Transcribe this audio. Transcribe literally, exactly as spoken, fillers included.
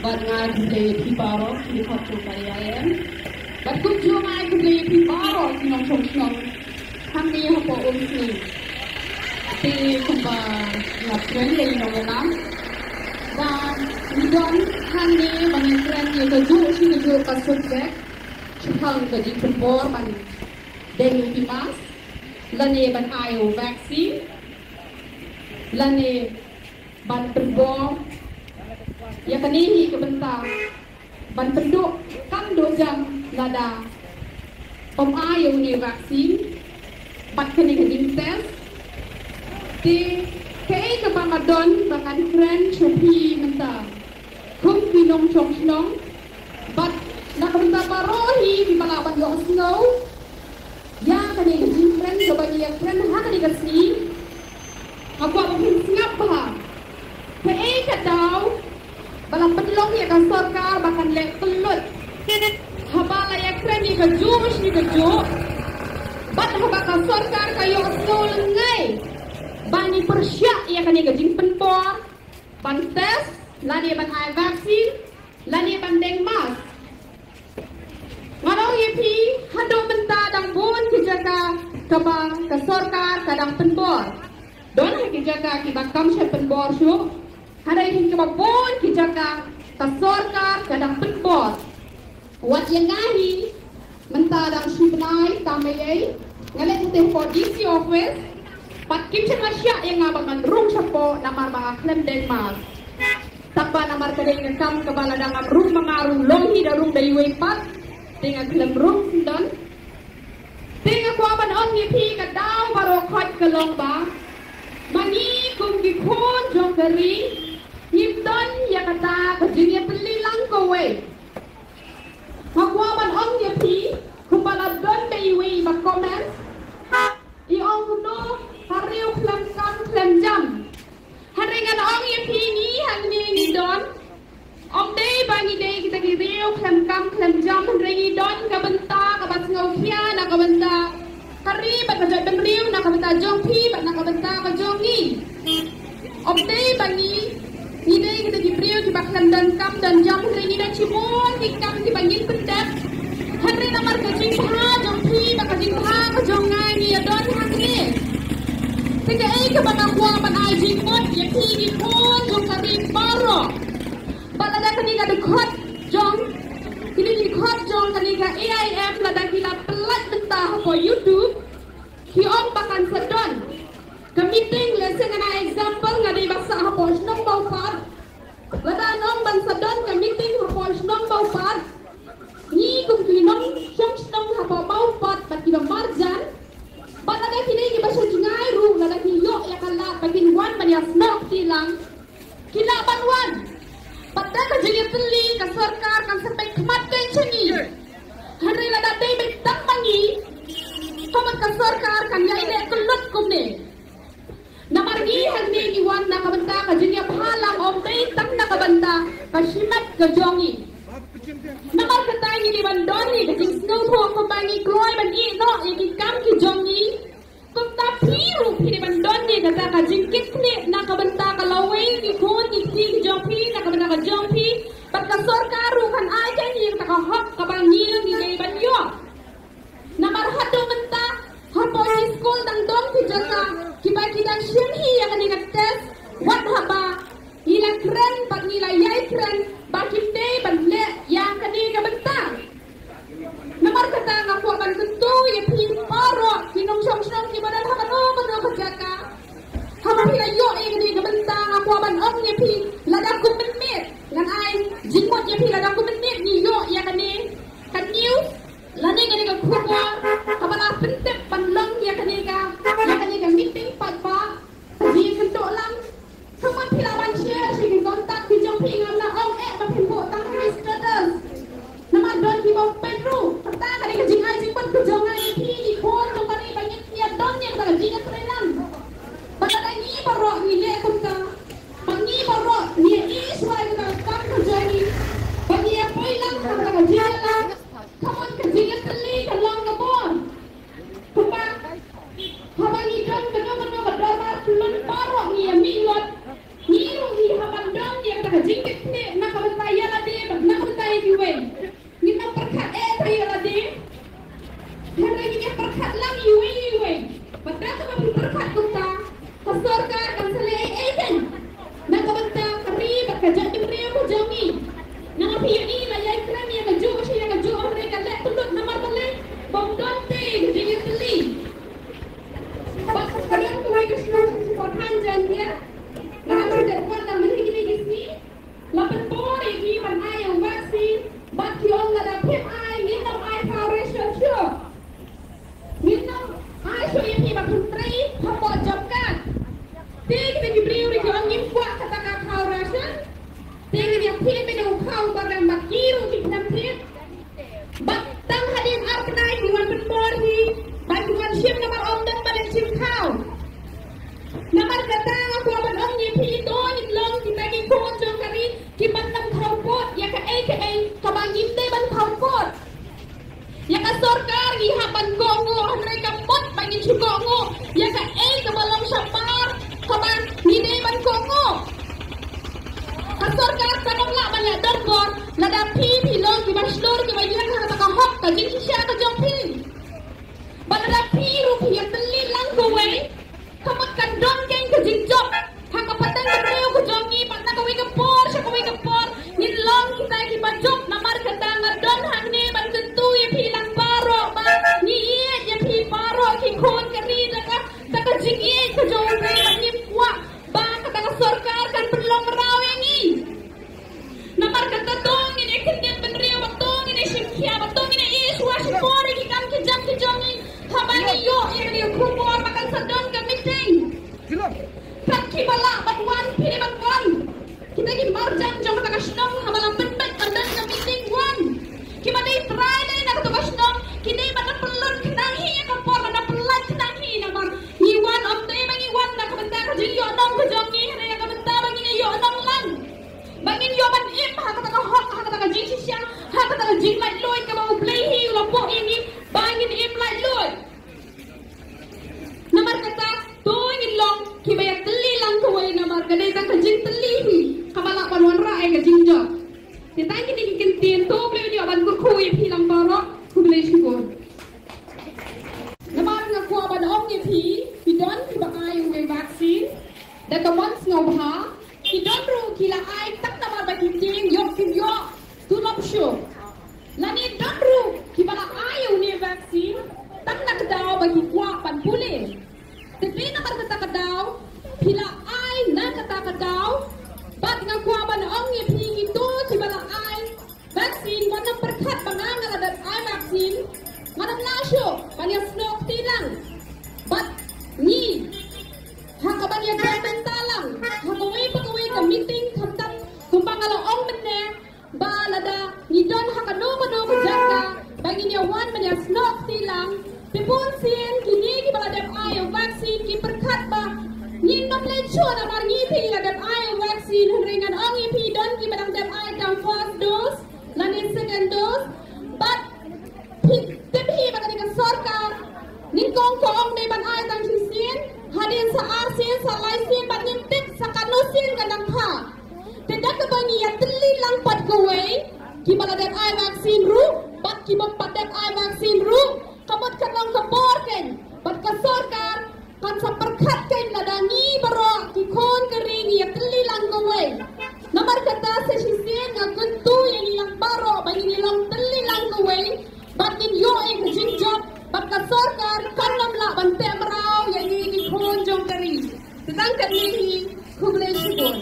Bad nga ai khublei ïa phi baroh ki dkhot jong ka A I M. Bad kumjuh nga ai khublei ïa phi baroh ki nongshong shnong hangne hapoh Umsning. Te kumba nga kren ïa i nongïalam, ba ngi don hangne ban ïakren ïa kajuh shi kajuh ka subject shaphang ka jingpynbor ban deng ki mask, lane ban ai u vaccine, lane ban pynbor ïa kane hi ka bynta ban pynduh kam duh jam lada ym ai ïa une u vaccine bad kane ka jingtest. Te kaei kaba nga don ba ngan kren sha phi mynta kum ki nongshong shnong, bad na ka bynta baroh hi kiba lah ban ïohsngew ïa kane ka jingkren kaba ngi ïakren ha kane ka sngi. Nga kwah ba phin sngap bha kaei ka daw ba la pynlong ïa ka sorkar ba kan leh kyllut haba la ïakren ïa kajuh shi kajuh, bad haba ka sorkar ka ïohsngew lyngngai ba ngi pyrshah ïa kane ka jingpynbor ban test, lane ban ai vaccine, lane ban deng mask. Nga ong ïa phi, haduh mynta dang bun ki jaka kaba ka sorkar ka dang pynbor. Don ha ki jaka kiba kam shem pynbor shuh, hynrei kaba bun ki jaka ka sorkar ka dang pynbor. Wat ïa nga hi, mynta dang shi bnai tam eiei nga leit te hapoh D C office, bad kim shym la shah ïa nga ba ngan rung shapoh namar ba nga khlem deng mask. Tangba namar ka dei ka kam kaba lada ngam rung ma nga ruh long hi da rung da iwei pat, te nga khlem rung syndon. Te nga kwah ban ong ïa phi, ka daw baroh khoit ka long ba ma ngi kum ki khun jong ka ri ngim don ïa kata ka jingïatylli lang kawei. Nga kwah ban ong ïa phi, kumba la don da iwei iba comment, i ong kumno, ha riew khlem kam khlem jam. Hynrei ngan ong ïa phi, ngi hangne ngi don, ym dei ba ngi dei kita ki riew khlem kam khlem jam, hynrei ngi don ka bynta kaba sngewkhia na ka bynta ka ri bad ka jaitbynriew, na ka bynta jong phi bad na ka bynta ka jong ngi. Ym dei ba ngi, ngi dei kita ki briew kiba khlem don kam don jam, hynrei ngi don shibun ki kam kiba ngin pyndep. Hynrei namar ka jingbha jong phi bad ka jingbha ka jong nga, ngi ïa don hangne. Te kaei kaba nga kwah ban ai jingmut ïa phi ki khun jong ka ri baroh, ba lada kane ka dkhot jong, kine ki dkhot jong kane ka A I M lada ki la pyllait mynta hapoh YouTube, ki ong ba kan sa don ka meeting, lehse ngan ai example, nga dei ba sah hapoh shnong Mawpat. Lada ngan ong ban sa don ka meeting hapoh shnong Mawpat, ngi kum ki nongshong shnong hapoh Mawpat bad kiba marjan, bad lada ki dei kiba shu jngai ruh, lada ki ïoh ïa ka lad ba kin wan ban ïasnoh kti lang, ki lah ban wan. Bad da ka jingïatylli ka sorkar kan sa peit khmat kein sha ngi. Hynrei lada dei beit tang ma ngi, ka mut ka sorkar kan ïai leh kyllut kumne. Namar ngi hangne ngi wan na ka bynta ka jingïabha lang, ym dei tang na ka bynta ka shimet ka jong ngi. Namar kata ngi dei ban don ïa ka jingsngewthuh kumba ngi kloi ban ïeh noh ïa ki kam ki jong ngi. Kumta phi ruh phi dei ban don ïa kata ka jingkitkhlieh na ka bynta ka lawei ki khun ki kti ki jong phi, na ka bynta ka jong phi. Bad ka sorkar ruh kan ai kein ïa kata ka hok kaba ngi ngi dei ban ïoh. Namar haduh mynta hapoh ki skul dang don ki jaka kiba ki dang shim hi ïa kane ka test, wat haba ngi la kren bad ngi la ïai kren ba kim dei ban leh ïa kane ka bynta. Namar kata nga kwah ban kyntu ïa phi baroh ki nongshong shnong kiba don ha kano kano ka jaka, haba phi la ïoh ïa kane ka bynta, nga kwah ban ong ïa phi, lada kum mynmiet, ngan ai jingmut ïa phi, lada kum mynmiet ngi ïoh ïa kane ka news jong ngi. Namar phi ïohi la ïai kren ïa kajuh shi ïa kajuh, hynrei ka leh pynlut namar balei? Bym don te ka jingïatylli. Bad ka don kawei ka shnong sha Port Hanjin ïa, namar dei wan da mynta kine ki sngi la pynbor ïa ki ban ai ïa u vaccine, bad ki ong lada phim ai ngin ym ai khaw ration shuh. Ngin ym ai shuh ïa phi ban pyntrei hapoh job card. Te kita ki briew ruh ki ong ngim kwah kata ka khaw ration. Te ngin ïa phi beit u khaw ba rem bad ki ruh ki khlem thied. Bad tang hadien ar bnai ki wan pynbor hi ba ki wan shim namar ym don ba leit shim khaw. Namar kata nga kwah ban ong ïa phi to ngin long kita ki khun jong ka ri kiban ym thaw pud ïa kaei kaei kaba ngim dei ban thaw pud. Ïa ka sorkar ngi hap ban kohnguh, hynrei ka mut ba ngin shu kohnguh ïa kaei kaba long shabar kaba ngi dei ban kohnguh. Ka sorkar kan ym lah ban ïa donbor lada phi phi long kiba shlur kiba ïeng ha kata ka hok ka jingshisha ka jong phi. Bad lada phi ruh phi ïatylli lang kawei, ka mut kan don keiñ ka jingjop ha ka pateng ka briew ka jong ngi, bad na kawei ka por sha kawei ka por ngin long kita kiba jop. Namar kata nga don hangne ban kyntu ïa phi lang baroh ba ngi ïeit ïa phi baroh ki khun ka ri da ka, da ka jingïeit ka jong u Blei, bad ngim kwah ba kata ka sorkar kan pynlong mraw ïa ngi. Namar kata to ngin ïa kyndit bynriew, ba to ngin ïa shim khia, ba to ngin ïa ïeit shuwa shuwa ïa ki kam ki jam ki jong ngi. Haba ngi ïoh ïa kane ka khubor ba kan sa don ka meeting, kat kiba lah ban wan phi dei ban wan. Kita ki marjan jong kata ka shnong haba la pynbeit ban don ka meeting wan. Kiba dei trai dei na kata ka shnong ki dei ban da pynlut khnang hi ïa ka por, ban da pynlait khnang hi. Namar ngi wan ym dei ba ngi wan na ka bynta ka jingïoh nong ka jong ngi, hynrei na ka bynta ba ngin ïa ïoh nong lang. Ba ngin ïoh ban im ha kata ka hok, ha kata ka jingshisha, ha kata ka jinglaitluid kaba U Blei hi u la buh ïa ngi ba ngin im laitluid. Namar kata to ngin long kiba ïatylli lang kawei, namar ka dei tang ka jingtylli hi kaba lah ban wanrah ïa ka jingjop. Te tang kine ki kyntien to briew ïoh ban kyrkhu ïa phi lang baroh, khublei shibun. Namar nga kwah ban ong ïa phi, ki don kiba ai ïa u vaccine da ka mon sngewbha, ki don ruh ki la ai tang namar ba ki tieng ïoh ki ïoh tulop shuh. Lane don ruh kiba la ai ïa une vaccine tang na ka daw ba ki kwah ban pule. Te phi namar kata ka daw phi la ai na kata ka daw. Bad nga kwah ban ong ïa phi kito kiba la ai vaccine, wat nym pyrkhat ba nga nga la dep ai vaccine ngan ym lah shuh ban ïa snoh kti lang. Bad ngi ha kaban ïa dep mynta lang ha kawei pa kawei ka meeting, khamtam kumba nga la ong mynne, ba lada ngi don ha kano kano ka jaka ba ngin ïa wan ban ïa snoh kti lang. Te bun sien kine kiba la dep ai ïa u vaccine ki pyrkhat ba ngin ym leit shuh namar ngi phi la dep ai ïa u vaccine, hynrei ngan ong ïa phi don kiba dang dep ai tang first dose lane second dose. Bad phi tip hi ba kane ka sorkar nyngkong ka ong dei ban ai tang shisien, hadien sa arsien, sa laisien, bad ngim tip sa katno sien kan dang kha. Te da kaba ngi ïatylli lang pat kawei, kiba la dep ai vaccine ruh bad kiba ym pat dep ai vaccine ruh, ka mut ka long ka bor keiñ, bad ka sorkar kan sa pyrkhat keiñ lada ngi baroh ki khun ka ri ngi ïatylli lang kawei. Namar kata sa shisien nga kyntu ïa ngi lang baroh ba ngin ïa long tylli lang kawei, bad ngin ïoh ïa ka jingjop, bad ka sorkar kan nym lah ban teh mraw ïa ngi ki khun jong ka ri. Te tang katne hi, khublei shibun.